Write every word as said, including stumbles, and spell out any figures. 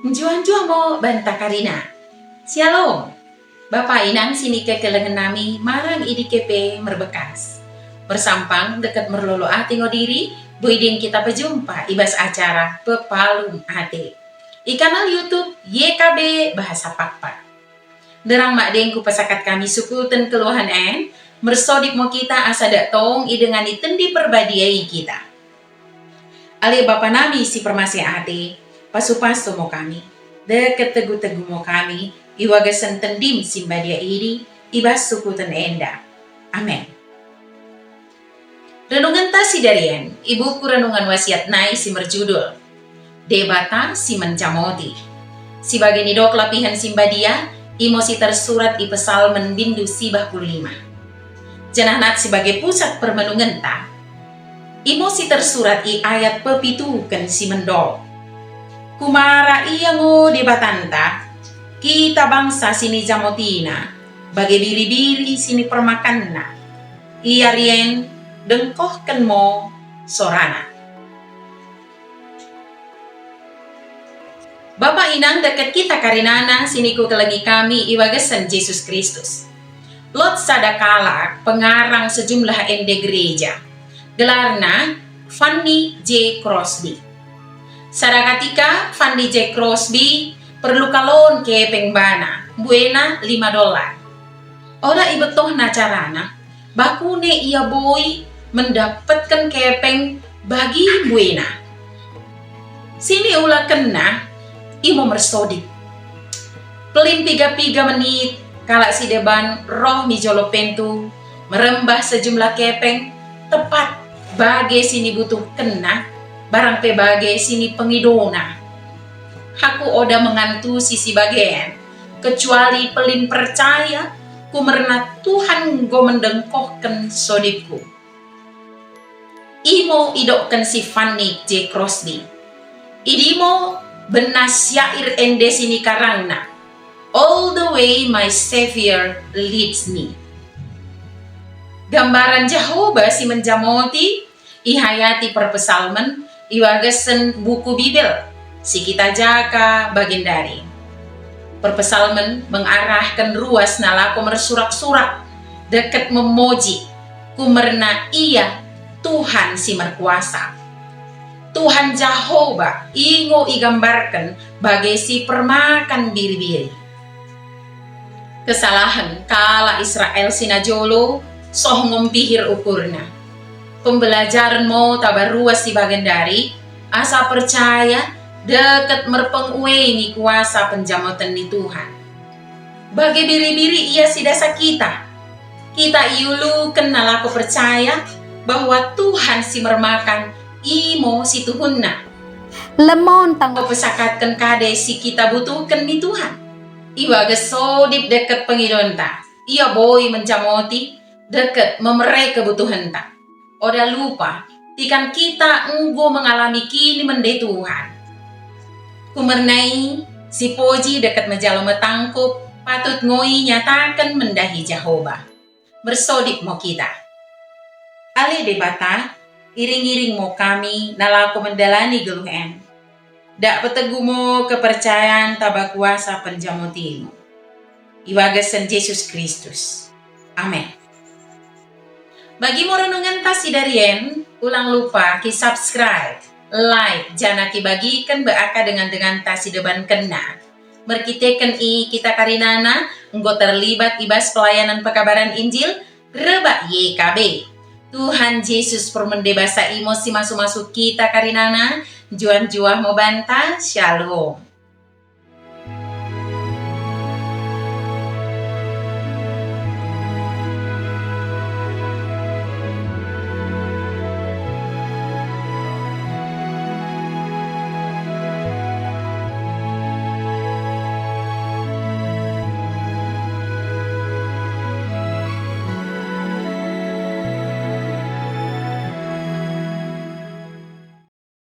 Njuah-njuah mo banta karina. Syalom. Bapa inang sinikekelengen nami marang i dike pe merbekas. Mersampang dekket merlolo ate ngo diri, boi deng kita pejumpa i bas acara Pepalum Ate. I kanal YouTube Y K B Bahasa Pakpak. Nderrang madeng kupesakat kami sukuten kelluahen en, mersodip mo kita asa dak tong idengani Tendi Perbadia i kita. Ale Bapa nami si permaseh ate, pasu-pasu mo kami, dekket tegu-tegu mo kami, i bagasen Tendim si mbadia idi, i bas sukuten enda. Amen. Renungenta sidarien i buku Renungan Wasiat nai si merjudul Debata si Menjamoti. Si bage nidok lapihen si mbadia, imo si tersurat i Pesalmen bindu sibah puluh lima. Janah nat si bage pusat permenungenta, imo si tersurat i ayat pepituken si mendok. Kumara ia ngo Debatanta, kita bangsa si nijamotina, bage biri-biri si nipermakanna. Ia rien dengkohken mo sorana. Bapa inang dekket kita karinana si nikukelengi kami i bagasen Jesus Kristus. Lot sada kalak pengarang sejumlah ende gereja. Gelarna Fanny J Crosby. Sada katika Fanny J Crosby perlu kalon kepeng bana, mbuena lima dolar. Oda ibettohna carana, bakune ia boi mendapetken kepeng bagi mbuena. Si niulakenna, imo mersodip. Pellin piga-piga menit, kalak si deban roh mi jolo pentu, merembah sejumlah kepeng, tepat bage si nibutuhkenna, barang pe bage si nipengidona. Aku oda mengantusi si bagen, kecuali pellin percaya, kumerna Tuhan enggo mendengkohken sodipku. Imo idokken si Fanny J Crosby. Idi mo benna syair ende si nikarangna, "All the way my Savior leads me." Gambaran Jahoba si menjamoti ihayati perpesalmen i bagasen buku Bibel si kita jaka bagendari. Perpesalmen mengarahken ruas nalako mersurak-surak dekket memoji, kumerna Ia Tuhan si merkuasa. Tuhan Jahoba i ngo igambarken bage si permakan biri-biri. Kesalahen kalak Israel si najolo soh ngo mpihir ukurna. Pembelajaren mo taba ruas si bagendari, asa percaya dekket merpenguei ni kuasa penjamoten ni Tuhan. Bage biri-biri ia sidasa kita. Kita iuluken nalako percaya bahwa Tuhan si mermakan imo situhunna. Lemon tang ngo pesakatken kade si kita butuhken mi Tuhan. I bage sodip dekket pengidonta, Ia boi menjamoti dekket memere kebutuhenta. Oda lupa, tikan kita enggo mengalami kinimende Tuhan. Kumerna i, sipoji dekket mejalo metangkup, patut ngo inyataken mendahi Jahoba. Mersodip mo kita. Ale Debata, iring-iring mo kami nalako mendalani geluh en. Dak petegu mo kepercayaen taba kuasa penjamotimu. I bagasen Jesus Kristus. Amen. Bagi mo renungenta sidari en, ulang lupa ki-subscribe, like, janah kibagiken bak dengan-denganta si debankenna. Merkiteken i kita karinana enggo terlibat i bas pelayanan pekabaran Injil rebbak Y K B. Tuhan Jesus permende basa imo si masu-masu kita karinana, njuah-njuah mo banta. Shalom.